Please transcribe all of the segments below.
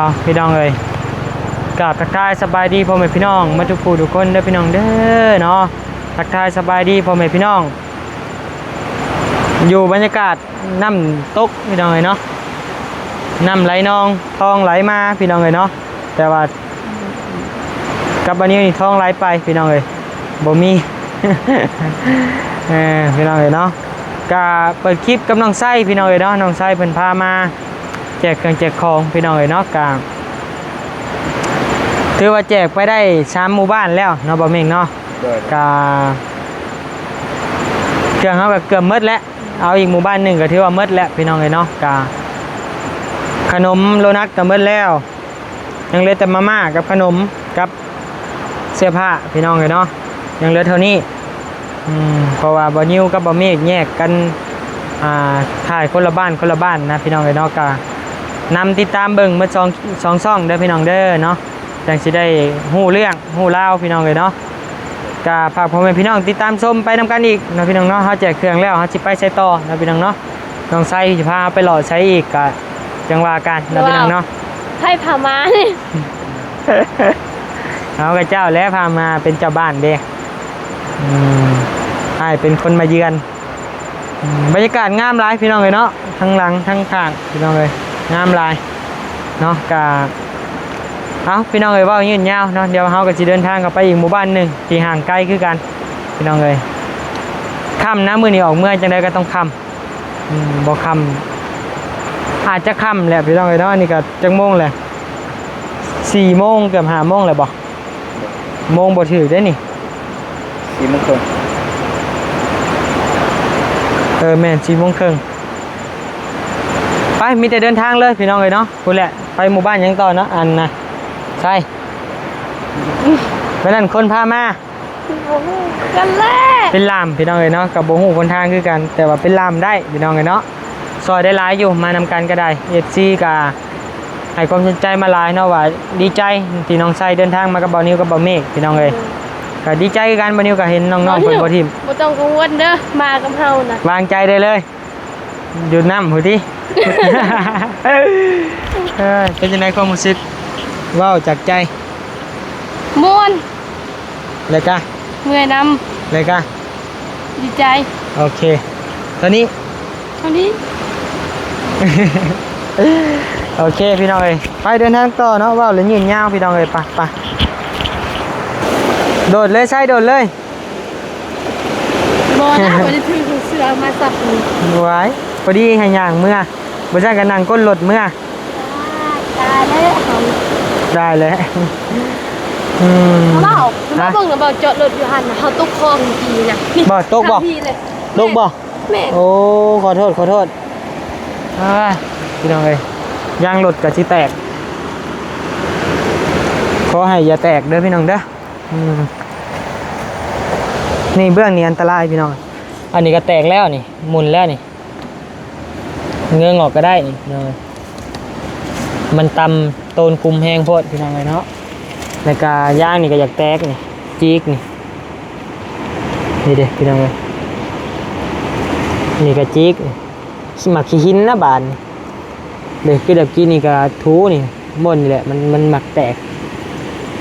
ເອົາ ພີ່ນ້ອງເອີຍ ກາບທັກທາຍສະບາຍດີພໍ່ແມ່ພີ່ນ້ອງໝົດທຸກຜູ້ທຸກຄົນເດີພີ່ນ້ອງເດີເນາະ. ທັກທາຍສະບາຍດີພໍ່ແມ່ພີ່ນ້ອງ ຢູ່ບັນຍາກາດນ້ຳຕົກພີ່ນ້ອງເອີຍເນາະ. ນ້ຳໄຫຼນອງ ທອງໄຫຼມາພີ່ນ້ອງເອີຍເນາະ. ແຕ່ວ່າກັບບານິວນີ້ ທອງໄຫຼໄປພີ່ນ້ອງເອີຍ ບໍ່ມີ ເອີ ພີ່ນ້ອງເອີຍເນາະ. ກະເປີດຄລິບກັບນ້ອງໄຊພີ່ນ້ອງເອີຍເນາະ. ນ້ອງໄຊເພິ່ນພາມາແຈກເຄື່ອງແຈກຂອງພີ່ນ້ອງເອີຍເນາະ. ກະຖືວ່າແຈກໄປໄດ້ສາມໝູ່ບ້ານແລ້ວເນາະ ບ່າວເມັກເນາະ. ໂດຍ ກະເຄື່ອງເຮົາກະເກືອບໝົດແລ້ວ. ເອົາອີກໝູ່ບ້ານໜຶ່ງກະຖືວ່າໝົດແລ້ວພີ່ນ້ອງເອີຍເນາະ. ກະຂະໜົມໂລນັດກະໝົດແລ້ວ ຍັງເຫຼືອແຕ່ມາມ່າກັບຂະໜົມກັບເສື້ອຜ້າພີ່ນ້ອງເອີຍເນາະ. ຍັງເຫຼືອເທົ່ານີ້ ອືມ ເພາະວ່າບ່າວນິວກັບບ່າວເມັກແຍກກັນ ອ່າ ຖ່າຍຄົນລະບ້ານຄົນລະບ້ານນະພີ່ນ້ອງເອີຍເນາະ. ກະນຳຕິດຕາມເບິ່ງໝົດສອງ ສອງຊ່ອງເດີພີ່ນ້ອງເດີເນາະ. ຈັ່ງຊິໄດ້ຮູ້ເລື່ອງຮູ້ລາວພີ່ນ້ອງເອີຍເນາະ. ກະຝາກພໍ່ແມ່ພີ່ນ້ອງຕິດຕາມຊົມໄປນຳກັນອີກເນາະພີ່ນ້ອງເນາະ. ເຮົາແຈກເຄື່ອງແລ້ວ ເຮົາຊິໄປໃສຕໍ່ເນາະພີ່ນ້ອງເນາະ. ນ້ອງໄຊຊິພາເຮົາໄປເລາະໃສອີກ ກະຈັ່ງວ່າກັນເນາະພີ່ນ້ອງເນາະ. ໃຜພາມານີ້ ເອົາ ກະເຈົ້າແຫຼະພາມາ ເປັນເຈົ້າບ້ານເດ້. ອືມ ອ້າຍເປັນຄົນມາເຢືອນ. ອືມ ບັນຍາກາດງາມຫຼາຍພີ່ນ້ອງເອີຍເນາະ ທັງຫຼັງທັງຂ້າງພີ່ນ້ອງເອີຍ ງາມຫຼາຍເນາະ. ກະ ເອົາ ພີ່ນ້ອງເອີຍ ເວົ້າຍືດຍາວເນາະ. ດຽວເຮົາກະຊິເດີນທາງເຂົ້າໄປອີກໝູ່ບ້ານໜຶ່ງທີ່ຫ່າງໄກຄືກັນພີ່ນ້ອງເອີຍ. ຄ່ຳນະ ມື້ນີ້ອອກເມືອຈັ່ງໃດກະຕ້ອງຄ່ຳ. ອືມ ບໍ່ຄ່ຳ ອາດຈະຄ່ຳແຫຼະພີ່ນ້ອງເອີຍເນາະ. ອັນນີ້ກະຈັກໂມງແຫຼະ ສີ່ໂມງ ເກືອບຫ້າໂມງແລ້ວບໍ່? ໂມງບໍ່ຖືກເດ້ນີ້ ສີ່ໂມງເຄິ່ງ. ເອີ ແມ່ນ ສີ່ໂມງເຄິ່ງ. ໄປ ມີແຕ່ເດີນທາງເລີຍພີ່ນ້ອງເອີຍເນາະ. ພຸ້ນແຫຼະ ໄປໝູ່ບ້ານຫຍັງຕໍ່ເນາະ ອັນນະ ໃຊ່ ມື້ນັ້ນຄົນພາມາ ບໍ່ຮູ້ຄືກັນແຫຼະ ເປັນລ່າມພີ່ນ້ອງເອີຍເນາະ. ກະບໍ່ຮູ້ຫົນທາງຄືກັນ ແຕ່ວ່າເປັນລ່າມໄດ້ພີ່ນ້ອງເອີຍເນາະ. ຊ່ອຍໄດ້ຫຼາຍຢູ່ ມານຳກັນກະໄດ້ ເອັຟຊີກະ ໃຫ້ຄວາມສົນໃຈມາຫຼາຍເນາະ ວ່າດີໃຈທີ່ນ້ອງໄຊເດີນທາງມາກັບບ່າວນິວກັບບ່າວເມັກພີ່ນ້ອງເອີຍ. ກະດີໃຈຄືກັນ ບ່າວນິວກະເຫັນນ້ອງໆເພິ່ນບໍ່ຖິ້ມ. ບໍ່ຕ້ອງກັງວົນເດີ ມາກັບເຮົານະ ວາງໃຈໄດ້ເລີຍ. ຢູ່ນ້ຳພຸ້ນຕິ. ເອີ ເປັນຈັ່ງໃດຄວາມຮູ້ສຶກ ເວົ້າຈາກໃຈ? ມ່ວນ ແລ້ວກະ ເມື່ອຍນຳ ແລ້ວກະ ດີໃຈ. ໂອເຄ ເທົ່ານີ້ ເທົ່ານີ້. ໂອເຄພີ່ນ້ອງເອີຍ ໄປເດີນທາງຕໍ່ເນາະ. ເວົ້າແລ້ວຍືດຍາວພີ່ນ້ອງເອີຍ. ໄປ ໄປ ໂດດເລີຍ ໃສ່ໂດດເລີຍ. ບໍ່ນະ ບໍ່ໄດ້ຖືເສື້ອມາສັບນີ້. ຫວາຍ ພໍດີໃຫ້ຍ່າງເມືອ ບໍ່ຊັ້ນກະນັ່ງກົ້ນລົດເມືອ. ຕາຍແລ້ວ ຕາຍແລ້ວ. ອືມ ເຮົາ ເຮົາເບິ່ງນະ ເຮົາເຈາະລົດຢູ່ຫັ້ນນະ ເຮົາຕົກຄອງກີ້ນະ. ບໍ່ຕົກບໍ່? ຕົກບໍ່? ແມ່ນ. ໂອ້ ຂໍໂທດ ຂໍໂທດ. ອ້າຍ ພີ່ນ້ອງເອີຍ ຢາງລົດກະຊິແຕກ. ຂໍໃຫ້ຢ່າແຕກເດີພີ່ນ້ອງເດີ. ອືມ ນີ້ເບື້ອງນີ້ອັນຕະລາຍພີ່ນ້ອງ. ອັນນີ້ກະແຕກແລ້ວນີ້ ໝຸ່ນແລ້ວນີ້ ເງີອອກກະໄດ້ນີ້ພີ່ນ້ອງ. ມັນຕ່ຳ ໂຕນຄຸມແຮງໂພດພີ່ນ້ອງເອີຍເນາະ. ແລ້ວກະຢາງນີ້ກະຢາກແຕກນີ້ ຈີກນີ້. ນີ້ເດ້ພີ່ນ້ອງເອີຍ ນີ້ກະຈີກນີ້ ໝາກຂີ້ຫີນນະບາດນີ້. ເດ້ ຄືແບບກີ້ນີ້ກະຖູນີ້ ບ່ອນນີ້ແຫຼະ ມັນ ມັນມັກແຕກ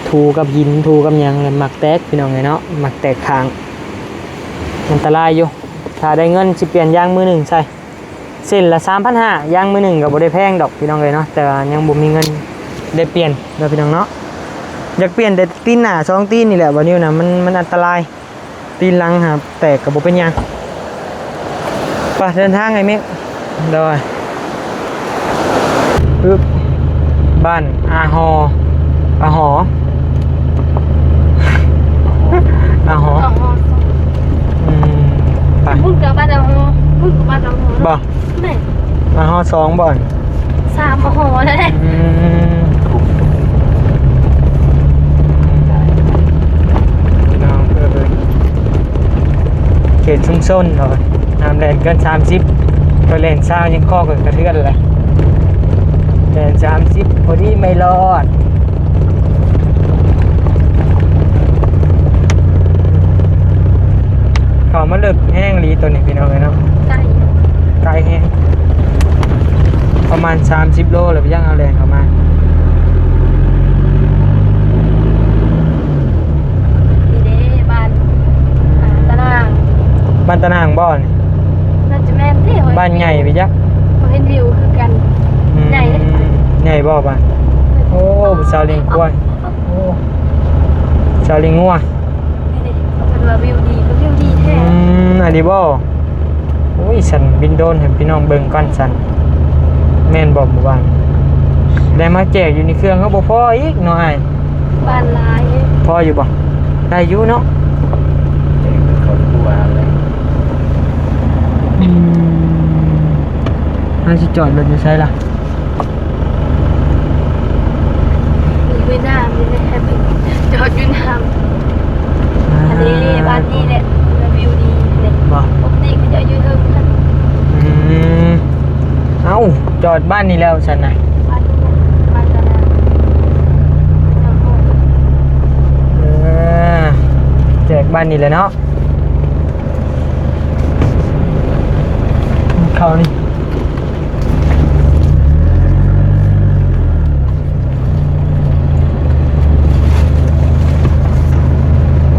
ຖູກັບຫີນ ຖູກັບຫຍັງແລ້ວມັກແຕກພີ່ນ້ອງເອີຍເນາະ ມັກແຕກຂ້າງ. ອັນຕະລາຍຢູ່ ຖ້າໄດ້ເງິນຊິປ່ຽນຢາງມືໜຶ່ງໃສ່ ເສັ້ນລະສາມພັນຫ້າ ຢາງມືໜຶ່ງກະບໍ່ໄດ້ແພງດອກພີ່ນ້ອງເອີຍເນາະ. ແຕ່ວ່າຍັງບໍ່ມີເງິນໄດ້ປ່ຽນເນາະພີ່ນ້ອງເນາະ. ຢາກປ່ຽນແຕ່ຕີນໜ້າສອງຕີນນີ້ແຫຼະ ບ່າວນິວນະ ມັນ ມັນອັນຕະລາຍ. ຕີນຫຼັງຫາກແຕກກະບໍ່ເປັນຫຍັງ. ໄປ ເດີນທາງໄອ້ເມັກ. ໂດຍ ປຶບ ບ້ານອາຫໍ ອາຫໍ ອາຫໍ ອາຫໍ. ອືມ ໄປ ພຸ້ນກະບ້ານອາຫໍ ພຸ້ນກະບ້ານອາຫໍ ບໍ່? ແມ່ນ ອາຫໍສອງບໍ່? ສາມ ອາຫໍແຫຼະ. ອືມ ພີ່ນ້ອງເອີຍ ເຂດຊຸມຊົນເນາະ ຫ້າມແລ່ນເກີນສາມສິບ ຂ້ອຍແລ່ນຊາວຍັງຄໍຂ້ອຍກະເທືອນແຫຼະ. ແລ່ນສາມສິບພໍດີໄມ່ລອດ. ເຂົ້າມາເລິກແຮງອີ່ຫຼີໂຕນີ້ພີ່ນ້ອງເອີຍເນາະ. ໄກ ໄກແຮງ ປະມານສາມສິບໂລແລ້ວ ຍັງເອົາແລ່ນເຂົ້າມາ. ບ້ານຕານາງບໍ່ນີ້? ໜ້າຈະແມ່ນຕິ. ບ້ານໃຫຍ່ໄປຈັກ. ເຮົາເຫັນວິວຄືກັນ. ອືມ ໃຫຍ່ເດ້. ໃຫຍ່ບໍ່ບ້ານ? ໂອ້ ສາວລ້ຽງຄວາຍ. ໂອ້ ສາວລ້ຽງງົວ. ນີ້ໆ ເພິ່ນວ່າວິວດີ ກໍວິວດີແທ້. ອືມ ອັນນີ້ບໍ່? ໂອ້ຍ ສັນບິນໂດຣນໃຫ້ພີ່ນ້ອງເບິ່ງກ່ອນສັນ. ແມ່ນບໍ່ໝູ່ບ້ານ? ໄດ້ມາແຈກຢູ່ໃນເຄື່ອງເຮົາບໍ່ພໍອີກເນາະອ້າຍ. ບ້ານຫຼາຍ. ພໍຢູ່ບໍ່? ໄດ້ຢູ່ເນາະ. ແຈກເປັນຄອບຄົວເລີຍ. ອືມ ເຮົາຊິຈອດລົດຢູ່ໃສລະ? ຢູ່ນ້ຳນີ້ແຫຼະ ຈອດຢູ່ນ້ຳ. ອ່າ ອັນນີ້ບ້ານນີ້ແຫຼະ ວິວດີເດ້. ບໍ່ ປົກກະຕິເຂົາເຈົ້າຢູ່ເທິງ. ອືມ ເອົ້າ ຈອດບ້ານນີ້ແລ້ວຊັ້ນນະ. ບ້ານນີ້ແຫຼະ ບ້ານຕະນາງ. ເອີ ແຈກບ້ານນີ້ແຫຼະເນາະ. ເຂົ້ານີ້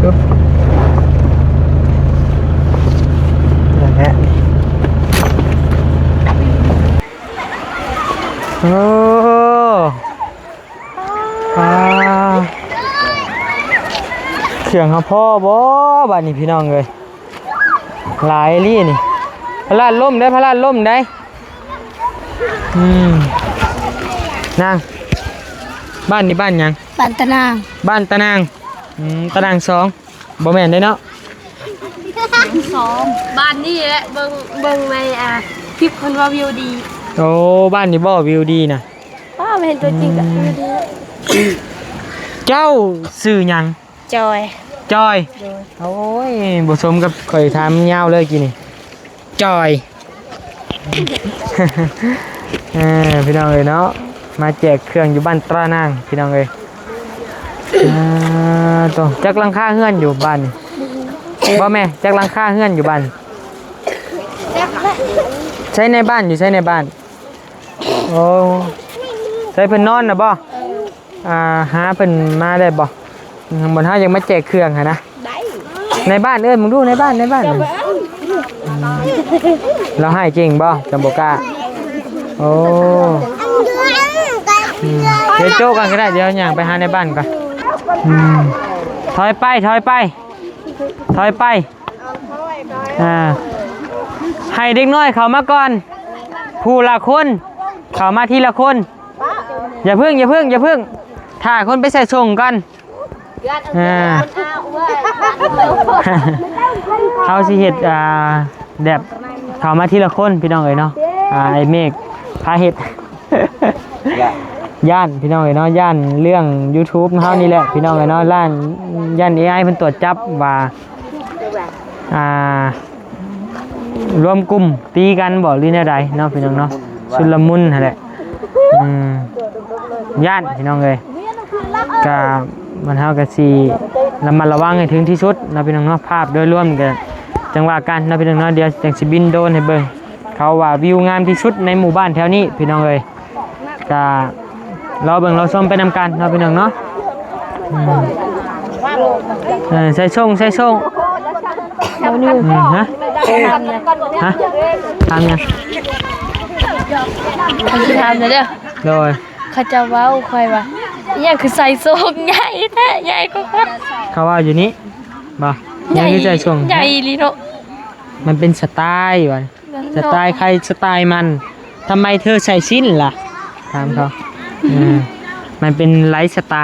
ປຶບ ນັ້ນແຫຼະ. ໂອ້ ອ່າ ເຄື່ອງເຮົາພໍບໍ່ບາດນີ້ພີ່ນ້ອງເອີຍ? ຫຼາຍອີ່ຫຼີນີ້. ພະລາດລົ້ມໄດ໋ ພະລາດລົ້ມໄດ໋. ອືມ ນາງ ບ້ານນີ້ບ້ານຫຍັງ? ບ້ານຕານາງ. ບ້ານຕານາງ. ອືມ ຕານາງສອງ ບໍ່ແມ່ນເດ້ເນາະ. ສອງ ບ້ານນີ້ແຫຼະ ເບິ່ງ ເບິ່ງໃນ ອ່າ ຄລິບເພິ່ນວ່າວິວດີ. ໂອ້ ບ້ານນີ້ບໍ່ ວິວດີນະ? ປ້າ ມາເຫັນຕົວຈິງກະ ອືມ ວິວດີ. ເຈົ້າຊື່ຫຍັງ? ຈອຍ. ຈອຍ. ໂດຍ. ໂອ້ຍ ບໍ່ສົມກັບຂ້ອຍຖາມຍາວເລີຍກີ້ນີ້. ຈອຍ. ເອີ ພີ່ນ້ອງເອີຍເນາະ ມາແຈກເຄື່ອງຢູ່ບ້ານຕານາງ ພີ່ນ້ອງເອີຍ. ອ່າ ໂຕ ຈັກຫຼັງຄາເຮືອນຢູ່ບ້ານນີ້? ບໍ່ແມ່ນ ຈັກຫຼັງຄາເຮືອນຢູ່ບ້ານ? ໃຊ້ໃນບ້ານ ຢູ່ໃຊ້ໃນບ້ານ? ໂອ້ ໃຊ້ເພິ່ນນອນນະບໍ່? ອ່າ ຫາເພິ່ນມາໄດ້ບໍ່? ບ່ອນເຮົາຢາກມາແຈກເຄື່ອງຫັ້ນນະ. ໄດ້. ໃນບ້ານ ເອີ້ນເບິ່ງດູ ໃນບ້ານ ໃນບ້ານ. ເຈົ້າໄປເອົາ. ລາວຮ້າຍເກັ່ງບໍ່? ຈຳບໍ່ກ້າ. ໂອ້ ອືມ ດຽວໂຈ້ກັນກໍໄດ້ ດຽວຍ່າງໄປຫາໃນບ້ານກ່ອນ. ອືມ ຖອຍໄປ ຖອຍໄປ ຖອຍໄປ. ອ່າ ໃຫ້ເດັກນ້ອຍເຂົ້າມາກ່ອນ ຜູ້ລະຄົນ ເຂົ້າມາທີລະຄົນ. ຢ່າເພິ່ງ ຢ່າເພິ່ງ ຢ່າເພິ່ງ ຖ້າຄົນໄປໃສ່ສົ່ງກ່ອນ. ອ່າ ເຮົາຊິເຮັດ ອ່າ ແບບເຂົ້າມາທີລະຄົນ ພີ່ນ້ອງເອີຍເນາະ. ອ່າ ອ້າຍເມກພາເຮັດ ຢ້ານ ພີ່ນ້ອງເອີຍເນາະ ຢ້ານເລື່ອງຢູທູບເຮົານີ້ແຫຼະ ພີ່ນ້ອງເອີຍເນາະ. ຢ້ານ ຢ້ານເອໄອເພິ່ນຕວດຈັບວ່າ ອ່າ ລວມກຸ່ມຕີກັນບໍ່ ຫຼືແນວໃດເນາະ ພີ່ນ້ອງເນາະ. ຊຸນລະມຸນຫັ້ນແຫຼະ. ອືມ ຢ້ານ ພີ່ນ້ອງເອີຍ. ກະ ບ້ານເຮົາກະຊິລະມັດລະວັງໃຫ້ເຖິງທີ່ສຸດເນາະ ພີ່ນ້ອງເນາະ. ພາບໂດຍລວມກະຈັ່ງວ່າກັນເນາະ ພີ່ນ້ອງເນາະ. ດຽວຈັ່ງຊິບິນໂດຣນໃຫ້ເບິ່ງ ເຂົາວ່າວິວງາມທີ່ສຸດໃນໝູ່ບ້ານແຖວນີ້ ພີ່ນ້ອງເອີຍ. ກະລໍເບິ່ງລໍຊົມໄປນຳກັນເນາະ ພີ່ນ້ອງເນາະ. ອືມ ເອີ ໃສ່ສົ່ງ ໃສ່ສົ່ງ. ອືມ ຮະ ຮະ ຖາມຫຍັງ? ຂ້ອຍຊິຖາມແດ່ເດີ. ໂດຍ. ເຂົາເຈົ້າເວົ້າຂ້ອຍວ່າ ອີຫຍັງຄືໃສ່ໂຊກໃຫຍ່ແທ້ ໃຫຍ່ກວ່າຂ້ອຍ. ເຂົາເວົ້າຢູ່ນີ້ບໍ່? ໃຫຍ່ ໃຫຍ່ຄືໃສ່ໂຊກ ໃຫຍ່ອີ່ຫຼີເນາະ. ມັນເປັນສະໄຕວ່າ ສະໄຕໃຜສະໄຕມັນ. ທຳໄມເທີໃສ່ສິ້ນລະ? ຖາມເຂົາ. ເອີ ມັນເປັນໄລຟ໌ສະໄຕ.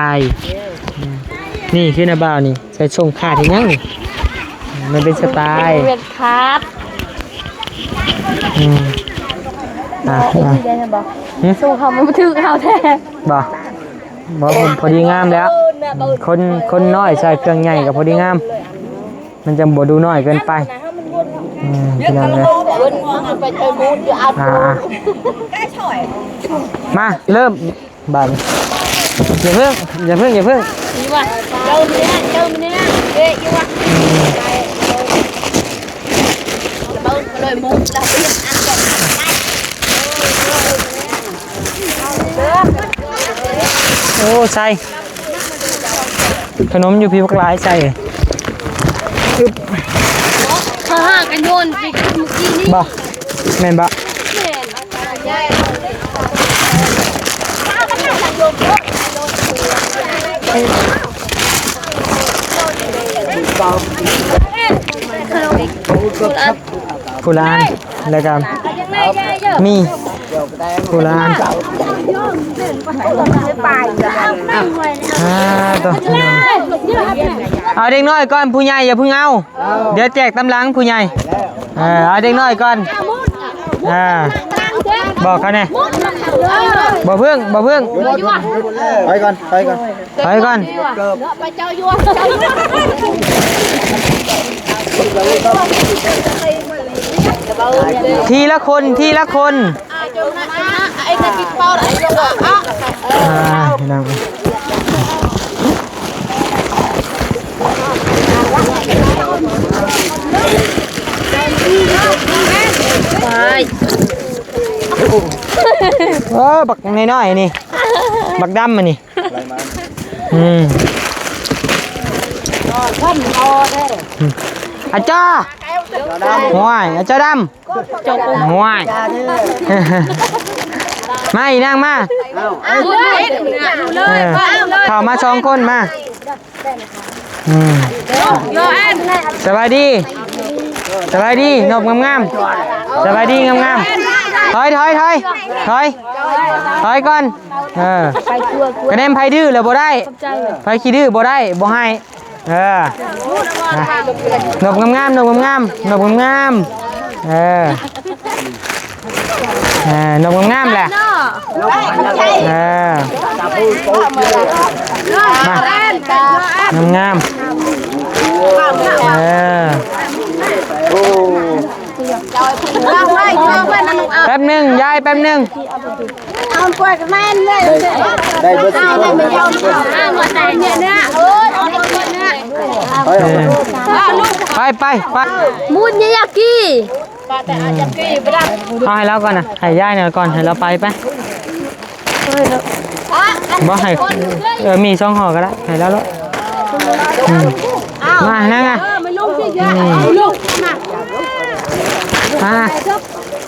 ເອີ ນີ້ຄືນ້າບ່າວນີ້ ໃສ່ໂຊກຂາດເຮັດຫຍັງນີ້? ມັນເປັນສະໄຕ ເປັນຂາດ. ອືມ ອ່າ ອ່າ ໄດ້ບໍ່? ຫຶ? ໂຊກເຮົາມັນບໍ່ຖືກເຮົາແທ້. ບໍ່ ບໍ່ ພໍດີງາມແລ້ວ. ຄົນ ຄົນນ້ອຍໃສ່ເຄື່ອງໃຫຍ່ກໍພໍດີງາມ ມັນຈັ່ງບໍ່ດູນ້ອຍເກີນໄປ. ອືມ ພີ່ນ້ອງເອີຍ ອ່າ ມາເລີ່ມ. ບາດນີ້ ຢ່າເພິ່ງ ຢ່າເພິ່ງ ຢ່າເພິ່ງ. ໂອ້ ໃສ່ຂະໜົມຢູ່ພີ້ບັກຫຼາຍ ໃສ່. ອຶບ. ຫາກັນໂຍນໄປເມື່ອກີ້ນີ້ ບໍ່ ແມ່ນບໍ່? ແມ່ນ ຜູ້ລະອັນ ແລ້ວກໍມີຜູ້ລະອັນ ອ່າ ໂຕ ເອົາເດັກນ້ອຍກ່ອນ ຜູ້ໃຫຍ່ຢ່າເພິ່ງເອົາ ດຽວແຈກຕາມຫຼັງຜູ້ໃຫຍ່ ເອີ ເອົາເດັກນ້ອຍກ່ອນ ອ່າ ບອກເຂົາແດ່ ບໍ່ເພິ່ງ ບໍ່ເພິ່ງ ຖອຍກ່ອນ ຖອຍກ່ອນ ຖອຍກ່ອນ ທີລະຄົນ ທີລະຄົນ ອ່າ ພີ່ນ້ອງ ໂອ້ ບັກນ້ອຍໆ ນີ້ ບັກດຳອັນນີ້ ອືມ ອາຈ້າ ຫ້ວຍ ອາຈ້າດຳ ໂອ້ຍ ມາອີ່ນາງມາ ເອີ ເຂົ້າມາສອງຄົນມາ ອືມ ສະບາຍດີ ສະບາຍດີ ນົບງາມໆ ສະບາຍດີງາມໆ ຖອຍ ຖອຍ ຖອຍ ຖອຍ ຖອຍກ່ອນ ເອີ ກະແນມໃຜດື້ແລ້ວບໍ່ໄດ້ ໃຜຂີ້ດື້ບໍ່ໄດ້ ບໍ່ໃຫ້ ເອີ ນົບງາມໆ ນົບງາມໆ ນົບງາມໆ ເອີ ເອີ ນົບງາມໆ ແຫຼະ ເອີ ມາ ງາມໆ ເອີ ແປັບໜຶ່ງ ຍາຍ ແປັບໜຶ່ງ ເອົາກວດກັບແມ່ນເລີຍ ໄດ້ ໄດ້ເບິດທຸກຄົນ ໄປ ໄປ ໄປ ໝູນຍາຢາກີ ເອົາໃຫ້ລາວກ່ອນນະ ໃຫ້ຍາຍໜ່ອຍກ່ອນ ໃຫ້ລາວໄປ ໄປ ບໍ່ໃຫ້ ເອີ ມີສອງຫໍ່ກໍໄດ້ ໃຫ້ລາວໂລດ ອືມ ມາ ນັ່ງອ່ະ ອືມ ມາ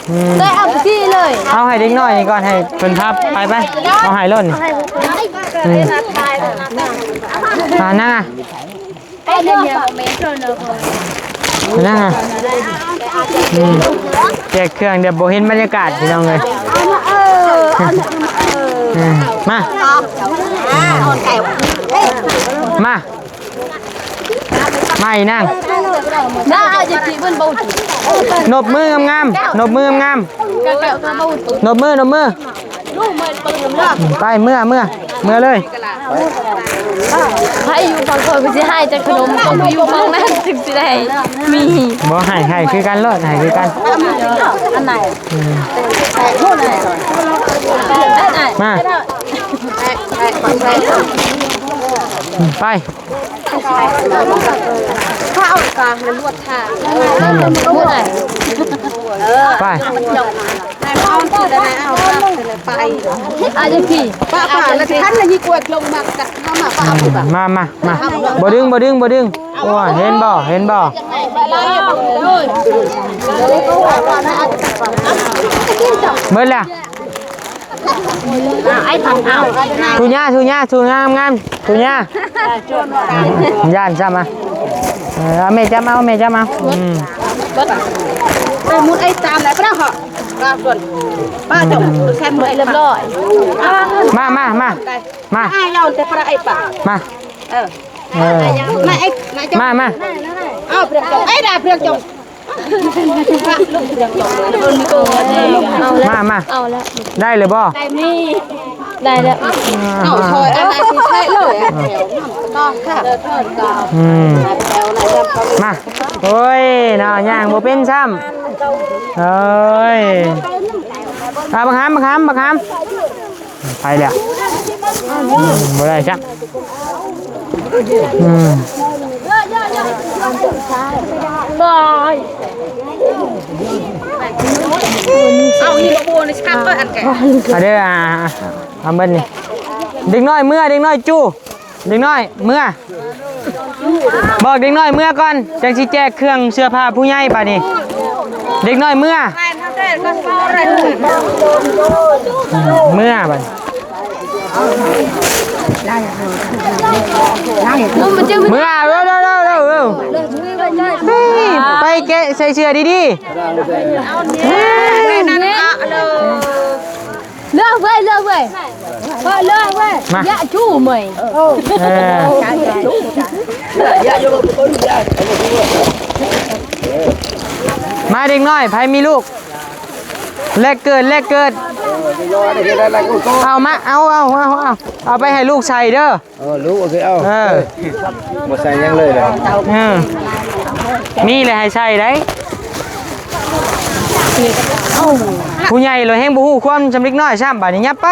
ອືມ ໄດ້ເອົາໄປທີ່ເລີຍ ເອົາໃຫ້ເດັກນ້ອຍນີ້ກ່ອນ ໃຫ້ເພິ່ນພາໄປ ໄປ ເອົາໃຫ້ໂລດນີ້ ອືມ ມາ ນັ່ງອ່ະ ນັ່ງອ່ະ ອືມ ແຈກເຄື່ອງ ດຽວບໍ່ເຫັນບັນຍາກາດ ພີ່ນ້ອງເອີຍ ເອີ ມາ ມາ ມາອີ່ນາງ ນົບມືງາມໆ ນົບມືງາມໆ ນົບມື ນົບມື ໄປ ເມືອ ເມືອ ເມືອເລີຍ ໃຜຢູ່ຝັ່ງເຂົາກໍຊິໃຫ້ແຕ່ຂະໜົມ ຕ້ອງຢູ່ຝັ່ງນັ້ນຈຶ່ງຊິໄດ້ມີ ບໍ່ໃຫ້ ໃຫ້ຄືກັນໂລດ ໃຫ້ຄືກັນ ອັນໃດ ອືມ ມາ ໄປ ໄປ ມາ ມາ ມາ ບໍ່ດຶງ ບໍ່ດຶງ ບໍ່ດຶງ ໂອ້ຍ ເຫັນບໍ່ ເຫັນບໍ່ ເບິດແລ້ວ ໄອ້ພັນເອົາ ທຸຍາ ທຸຍາ ທຸຍາງາມໆ ທຸຍາ ຢ້ານຊ້ຳ ອ່ະ ເອີ ເອົາແມ່ຈັບເອົາ ແມ່ຈັບເອົາ ອືມ ໄປໝູນໄອ້ຕາມໄດ້ປະເນາະ ເຮົາ ເຮົາກ່ອນ ປ້າເຈົ້າ ອືມ ແຊມໄປລຽບຮ້ອຍ ມາ ມາ ມາ ມາ ອ້າຍເອົາແຕ່ປະໄອ້ປ້າ ມາ ເອີ ເອີ ມາ ມາ ມາ ເອົາເພື່ອນເຈົ້າ ເອີ ດາເພື່ອນເຈົ້າ ມາ ມາ ເອົາແລ້ວ ໄດ້ຫຼືບໍ່? ໄດ້ແລ້ວ ເອົາ ຊ່ອຍອັນນັ້ນຊິໃຊ້ເລີຍ ອືມ ມາ ໂອ້ຍເນາະ ຍ່າງບໍ່ເປັນຊ້ຳ ເອີຍ ອ່າ ບັກຫາມ ບັກຫາມ ບັກຫາມ ໄປແລ້ວ ອືມ ບໍ່ໄດ້ຊ້ຳ ອືມ ເອົາ ນີ້ບໍ່ ບໍ່ ນີ້ຊິກັບເປີດອັນແກ ເອົາເດີ ອ່າ ເອົາເບິດນີ້ ເດັກນ້ອຍເມືອ ເດັກນ້ອຍຈູ້ ເດັກນ້ອຍເມືອ ບອກເດັກນ້ອຍເມືອກ່ອນ ຈັ່ງຊິແຈກເຄື່ອງເສື້ອຜ້າຜູ້ໃຫຍ່ບາດນີ້. ເດັກນ້ອຍເມືອ ເມືອບາດ ເມືອ ເອີ ເອີ ເອີ ເອີ ໄປແກະໃສ່ເສື້ອດີໆ. ເລືອກເວີຍ ເລືອກເວີຍ ເລືອກເວີຍ ມາ ຢາຈູເມຍ ເອີ ມາເດັກນ້ອຍ ໃຜມີລູກ ແລກເກີດ ແລກເກີດ ເອົາມາ ເອົາ ເອົາ ເອົາ ເອົາ ເອົາໄປໃຫ້ລູກໃສ່ເດີ. ເອີ ລູກ ໂອເຄ ເອົາ ເອີ ບໍ່ໃສ່ຫຍັງເລີຍເດີ ເອີ ມີແຫຼະໃຫ້ໃສ່ໄດ໋. ຜູ້ໃຫຍ່ລະແຮງບໍ່ຮູ້ຄວາມສ່ຳເດັກນ້ອຍຊ້ຳ ບາດນີ້ຫຍັບໄປ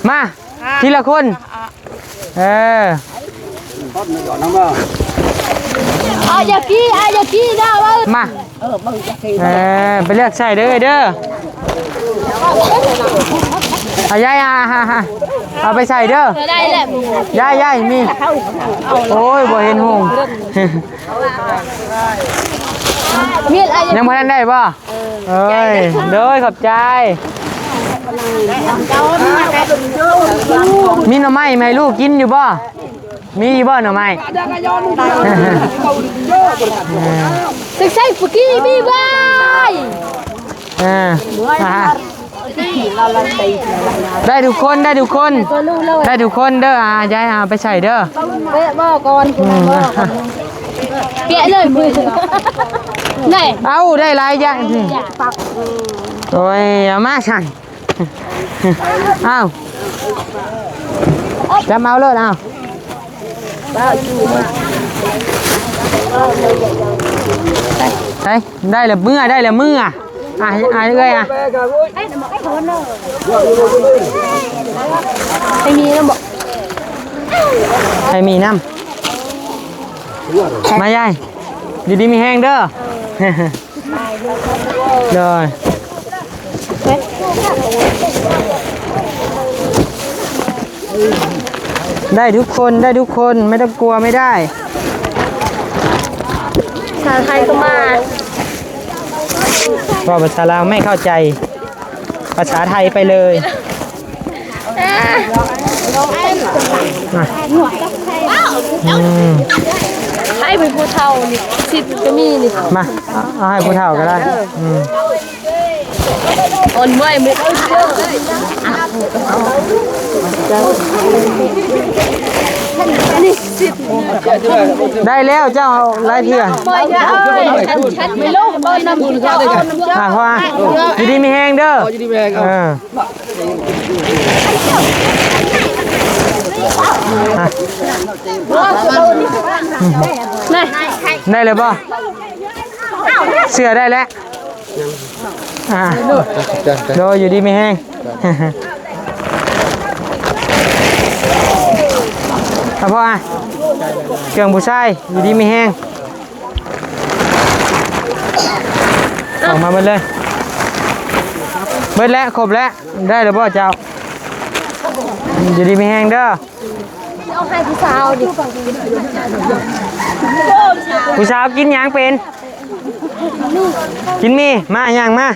ມາ ທີລະຄົນ ເອີ ອາຢາກີ ອາຢາກີ ດາວ ມາ ເອີ ໄປເລືອກໃສ່ເດີ ເດີ ອາ ຍາຍ ອາ ອາ ອາ ເອົາໄປໃສ່ເດີ ໄດ້ແລ້ວ ຍາຍ ຍາຍ ມີ ໂອ້ຍ ບໍ່ເຫັນຫຸ່ງ ມີອາ ຍັງບໍ່ທັນໄດ້ບໍ່? ເອີຍ ໂດຍ ຂອບໃຈ ມີໜໍ່ໄມ້ມາໃຫ້ລູກກິນຢູ່ບໍ່? ມີຢູ່ບໍ່ໜໍ່ໄມ້? ເອີ ເຊັກໃສ່ປຸກີມີໄວ້ ເອີ ອ່າ ໄດ້ທຸກຄົນ ໄດ້ທຸກຄົນ ໄດ້ທຸກຄົນເດີ ອ່າ ຢາຍເອົາໄປໃສ່ເດີ ເປະບໍ່ກ່ອນ ອືມ ເປະເລີຍມື ນີ້ ເອົາ ໄດ້ຫຼາຍຢ່າງ ໂອ້ຍ ເອົາມາຊັ້ນ ອ້າວ ຈັບເອົາໂລດ ອ້າວ ໄດ້ ໄດ້ແລ້ວເມືອ ໄດ້ແລ້ວເມືອ ອ່ະ ອ່ະ ເອື້ອຍ ອ່ະ ໃຫ້ມີນຳບໍ່ ໃຫ້ມີນຳ ມາຍາຍ ຢູ່ດີມີແຮງເດີ. ໂດຍ ໄດ້ທຸກຄົນ ໄດ້ທຸກຄົນ ໄມ່ຕ້ອງກົວ ໄມ່ໄດ້ ພາສາໄທກໍມາ ເວົ້າພາສາລາວໄມ່ເຂົ້າໃຈ ພາສາໄທໄປເລີຍ. ອ່ະ ອືມ ໃຫ້ເປັນຜູ້ເຖົ້ານີ້ ສິດກໍມີນີ້ ມາ ເອົາໃຫ້ຜູ້ເຖົ້າກໍໄດ້ ເອີ ອືມ ອ່ອນເມື່ອຍ ນີ້ສິດ ໄດ້ແລ້ວ ເຈົ້າເອົາຫຼາຍເທື່ອ ອ່ະ ພໍ ຢູ່ດີມີແຮງເດີ ຢູ່ດີມີແຮງ ເອີ ອ່ະ ໄດ້ແລ້ວບໍ່? ເສື້ອໄດ້ແລ້ວ ອ່າ ໂດຍ ຢູ່ດີມີແຮງ ເອົາພໍ ອ່ະ ເຄື່ອງຜູ້ຊາຍ ຢູ່ດີມີແຮງ. ອອກມາເບິດເລີຍ ເບິດແລ້ວ ຄົບແລ້ວ ໄດ້ແລ້ວບໍ່ເຈົ້າ? ຢູ່ດີມີແຮງເດີ ເອົາໃຫ້ຜູ້ສາວດິ ຜູ້ສາວກິນຫຍັງເປັນ? ກິນໝີ່ ມາ ຍ່າງມາ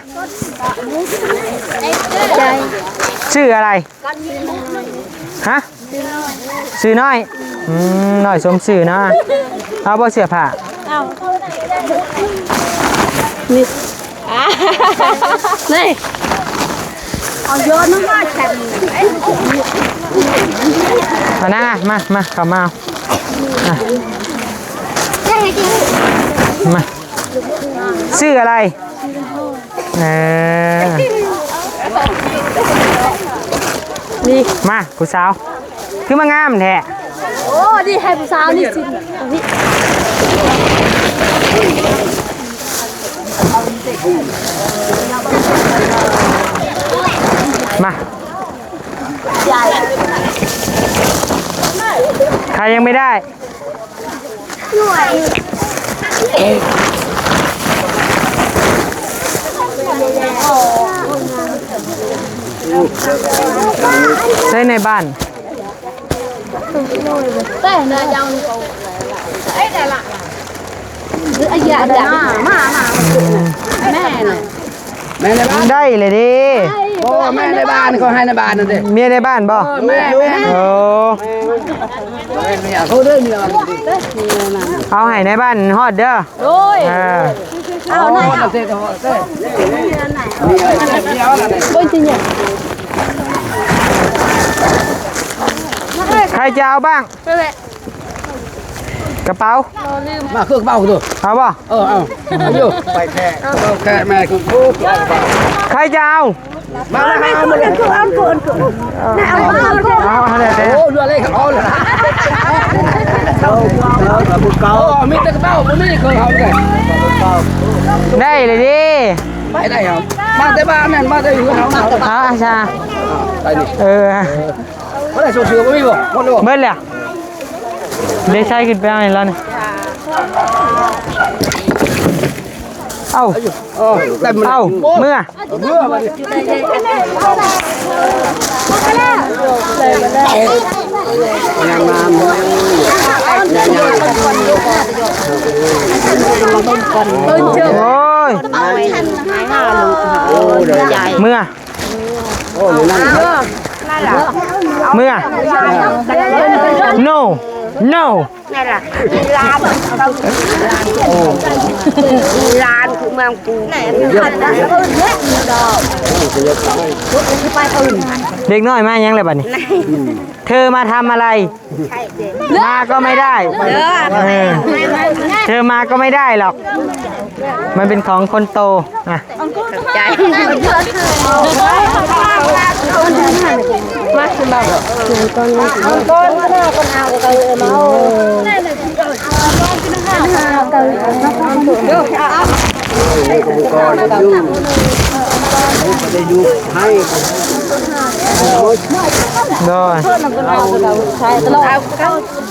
ຊື່ອະໄລ? ຮະ? ຊື່ນ້ອຍ ອືມ ນ້ອຍສົມຊື່ເນາະ ເອົາບໍ່ເສື້ອຜ້າ? ເອົາ ນີ້ ນີ້ ເອົາໂຍນມາໃສ່ ມານະ ມາ ມາ ເຂົ້າມາ ມາ ມາ ຊື່ອະໄລ? ເອີ ນີ້ ມາ ຜູ້ສາວ ຄືມາງາມແທ້? ໂອ້ ນີ້ໃຫ້ຜູ້ສາວນີ້ຊິ ມາ ໃຄຍັງໄມ່ໄດ້? ໜ່ວຍ. ໃສ່ໃນບ້ານ ແມ່ນ ແມ່ໃນບ້ານ ໄດ້ເລີຍເດ້. ບໍ່ ແມ່ໃນບ້ານ ເຂົາໃຫ້ໃນບ້ານນັ້ນເດ້. ເມຍໃນບ້ານບໍ່? ເອີ ແມ່ ແມ່ ໂອ້ ເມຍ ໂທເດີເມຍ ເອົາໃຫ້ໃນບ້ານຮອດເດີ. ໂດຍ ເອີ ເອົາໜ້ອຍ ເອົາເສດເອົາເສດ ໃຄຈະເອົາບ້າງ? ກະເປົາ ມາຄືກະເປົາໂຕ ເອົາບໍ່? ເອີ ເອົາ ເອົາຢູ່ ໄປແທ້ ເອົາແທ້ແມ່ຄື ໃຄຈະເອົາ? ມາ ມາ ມາ ເອົາ ເອົາ ເອົາ ເອົາ ເອົາ ເອົາ ເອົາ ເອົາ ໂອ້ ເອົາເລີຍ ເອົາເລີຍ ເອົາ ເອົາ ເອົາ ມີແຕ່ກະເປົາ ບໍ່ມີເຄື່ອງເອົາເລີຍ ໄດ້ເລີຍເດ້. ໄປໄດ້ເຮົາ ມາແຕ່ບ້ານນັ້ນ ມາແຕ່ເຮືອນເຮົາ ອ່າ ຊາ ໄປນີ້ ເອີ ບໍ່ໄດ້ ສົ່ງເສືອບໍ່ມີບໍ່? ໝົດແລ້ວບໍ່? ເບິດແລ້ວ ເດໄຊຂຶ້ນໄປເອົາໃຫ້ລາວນີ້ ເອົາ ເອີ ເອົາ ເມືອ ເມືອ ໂອ້ຍ ເມືອ ເມືອ ໂນ ໂນ ນັ້ນລະ ອີຫຼານ ອີຫຼານຄືເມືອງປູ ເດັກນ້ອຍມາຫຍັງແລ້ວບັດນີ້? ເທີມາທຳອະໄລ? ມາກໍໄມ່ໄດ້ ເອີ ເທີມາກໍໄມ່ໄດ້ຫຼອກ ມັນເປັນຂອງຄົນໂຕ ອ່ະ. ຂອບໃຈ ມາຂຶ້ນມາ ກ່ອນ ກ່ອນ ກ່ອນເອົາ ເອົາ ເອົາ ເອົາ ເອົາ ເອົາ ໂດຍ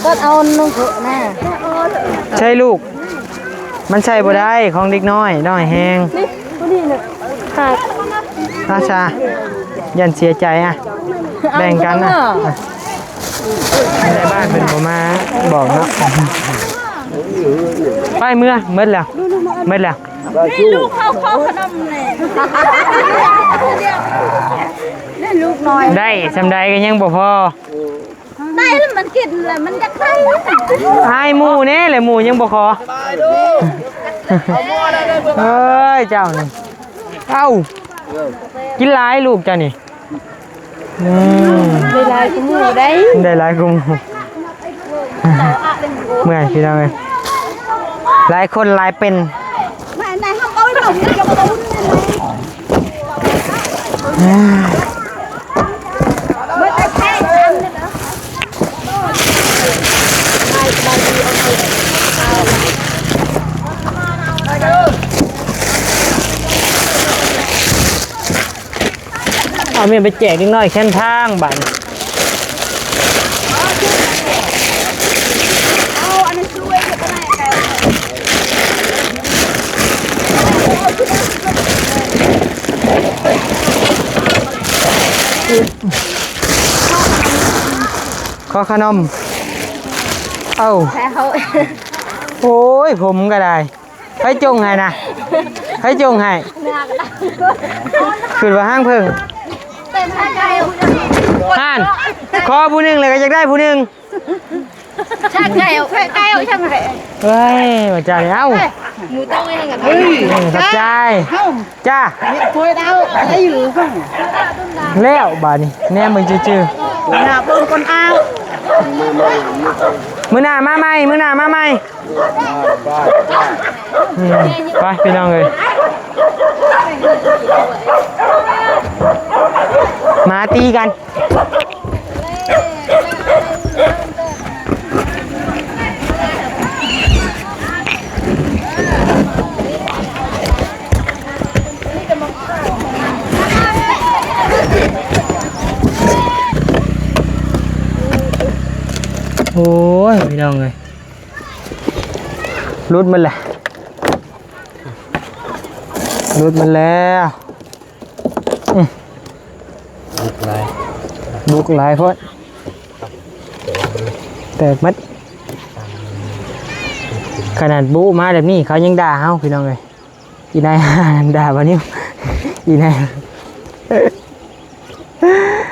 ກໍເອົາໜຶ່ງເຖາະນະ ໃຊ້ລູກ ມັນໃຊ້ບໍ່ໄດ້ ຂອງເດັກນ້ອຍ ນ້ອຍແຮງ ນີ້ ຜູ້ນີ້ນະ ຂາດ ອາຊາ ຢ້ານເສຍໃຈ ອ່ະ ແບ່ງກັນນະ ອ່ະ ໃນບ້ານເພິ່ນບໍ່ມາບອກເນາະ ໄປເມືອ ໝົດແລ້ວ ໝົດແລ້ວ ລູກເຂົາຂໍຂະໜົມແດ່ ລູກນ້ອຍ ໄດ້ສ່ຳໃດກໍຍັງບໍ່ພໍ. ໄດ້ແລ້ວມັນກິນແລ້ວມັນຢາກໄດ້ ອາຍໝູ່ແດ່ແຫຼະ ໝູ່ຍັງບໍ່ຂໍ ເອີຍ ເຈົ້ານີ້ ເອົ້າ ກິນຫຼາຍລູກເຈົ້ານີ້ ອືມ ໄດ້ຫຼາຍກວ່າໝູ່ໄດ໋ ໄດ້ຫຼາຍກວ່າໝູ່ ເມື່ອຍພີ່ນ້ອງເອີຍ ຫຼາຍຄົນຫຼາຍເປັນ ເອົາແມ່ນໄປແຈກເດັກນ້ອຍແຄມທາງບາດນີ້. ຂໍຂະໜົມ ເອົ້າ ໂອ້ຍ ຜົມກໍໄດ້ ໃຜຈົ່ງໃຫ້ນະ ໃຜຈົ່ງໃຫ້ ຄືວ່າຫາງເພິ່ງ ຫັ້ນ ຂໍຜູ້ໜຶ່ງແລ້ວກໍຢາກໄດ້ຜູ້ໜຶ່ງ. ເອີຍ ວ່າຈັ່ງ ເອົ້າ ໝູເຕົ້າເອີງກັນ ເອີຍ ຂອບໃຈ ເອົ້າ ຈ້າ ແລ້ວບາດນີ້ແນມເບິ່ງຈື່ໆ ໜ້າເບິ່ງກ່ອນ ເອົ້າ ມື້ໜ້າມາໃໝ່ ມື້ໜ້າມາໃໝ່. ອືມ ໄປພີ່ນ້ອງເອີຍ ໝາຕີກັນ. ໂອ້ຍ ພີ່ນ້ອງເອີຍ ຫຼຸດໝົດແລ້ວ ຫຼຸດໝົດແລ້ວ ອືມ ບຸກຫຼາຍໂພດ ແຕກໝົດ. ຂະໜາດບຸມາແບບນີ້ເຂົາຍັງດ່າເຮົາ ພີ່ນ້ອງເອີຍ. ອີນາຍຫ້ານັ້ນດ່າບ່າວນິວ ອີນາຍ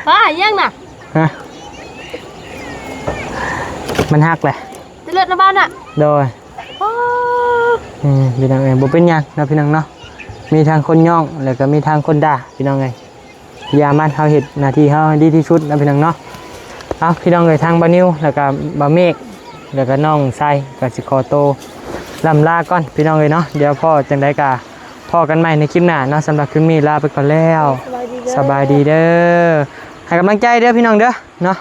ອ້າ ຫຍັງນະ? ຮະ? ມັນຫັກແຫຼະ ແຕ່ເລີດນະບ່າວນະ. ໂດຍ ໂອ້ ອືມ ພີ່ນ້ອງເອີຍ ບໍ່ເປັນຫຍັງເນາະ ພີ່ນ້ອງເນາະ. ມີທັງຄົນຍ້ອງ ແລ້ວກໍມີທັງຄົນດ່າ ພີ່ນ້ອງເອີຍ. ຢ່າມັນ ເຮົາເຮັດໜ້າທີ່ເຮົາໃຫ້ດີທີ່ສຸດນະ ພີ່ນ້ອງເນາະ. ເອົາ ພີ່ນ້ອງເອີຍ ທາງບ່າວນິວ ແລ້ວກໍບ່າວເມກ ແລ້ວກໍນ້ອງໄຊ ກໍຊິຂໍໂຕລ່ຳລາກ່ອນ ພີ່ນ້ອງເອີຍເນາະ. ດຽວພໍ້ຈັ່ງໃດກໍພໍ້ກັນໃໝ່ໃນຄລິບໜ້າເນາະ. ສຳລັບຄລິບນີ້ລາໄປກ່ອນແລ້ວ ສະບາຍດີເດີ ສະບາຍດີເດີ ໃຫ້ກຳລັງໃຈເດີ ພີ່ນ້ອງເດີເນາະ.